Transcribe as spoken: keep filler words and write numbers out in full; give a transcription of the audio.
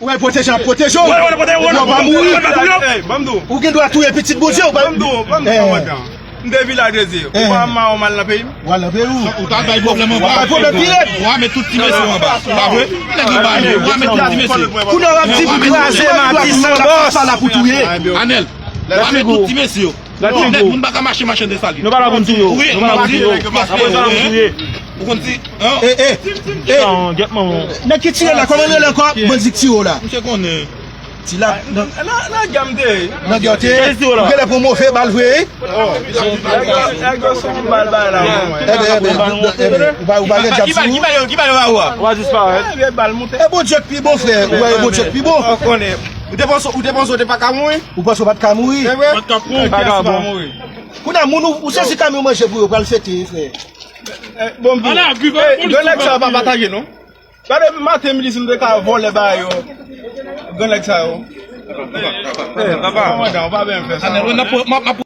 Ou wè pwoteje ap pwoteje w. Ou pa mouri. Ou gen dwa touye pitit Bondye, ou pa. Ban m di w, ban m di w, kòmandan. M te vilaj de Dye. Ou pa mawon mal nan peyi m? Ou al nan peyi w. Ou ta bay pwoblèm anba. Ou bay pwoblèm pi rèd. Ou a met tout ti mesye anba. Pa vre? Nèg anba yo. Ou a met tout ti mesye. Kounye a w ap di pou kraze Matis Sanbòs. Sa la pou touye. Anèl. Ou a met tout ti mesye yo. Gad figi w. Moun pa ka mache, mache de sali. Nou pa la pou n touye w. Nou pa la pou n touye w. Apre sa, n ap touye. Ou konn si, eh, eh, eh. Nèg ki tire la, kòman l rele ankò? Bandi ki tire w la. Misye konnen. Ti la, nan, nan gè m te ye. Nan gè w te ye? Ou genlè pran move bal vre, wi. Nèg yo, nèg yo se yon bal bay la, mwen. Eben, eben, eben, ou pa, ou pa gen djab sou ou? Ki bal, ki bal yo, ki bal yo ba ou a? Ou a disparèt. E, vye bal moute. E Bondye k pi bon, frè. Ou wè, e Bondye k pi bon. Ou konnen. Ou te panse, ou te panse ou te pa ka mouri? Ou panse w pa t ka mouri? E vre? Pa t ka mouri. Pa ka bon. Kounye a, moun ou, ou sezi kòm yon manje pou yo, pral fete, frè. Eh, bon, bon. Ala, viv. Eh, grann nèg sa yo pa pataje, non. Gade maten, midi, si m te ka vòlè ba yo. Grann nèg sa yo. Eh, papa. Kòmandan, ou pa byen fè sa. Anèl, w ap, w ap, w ap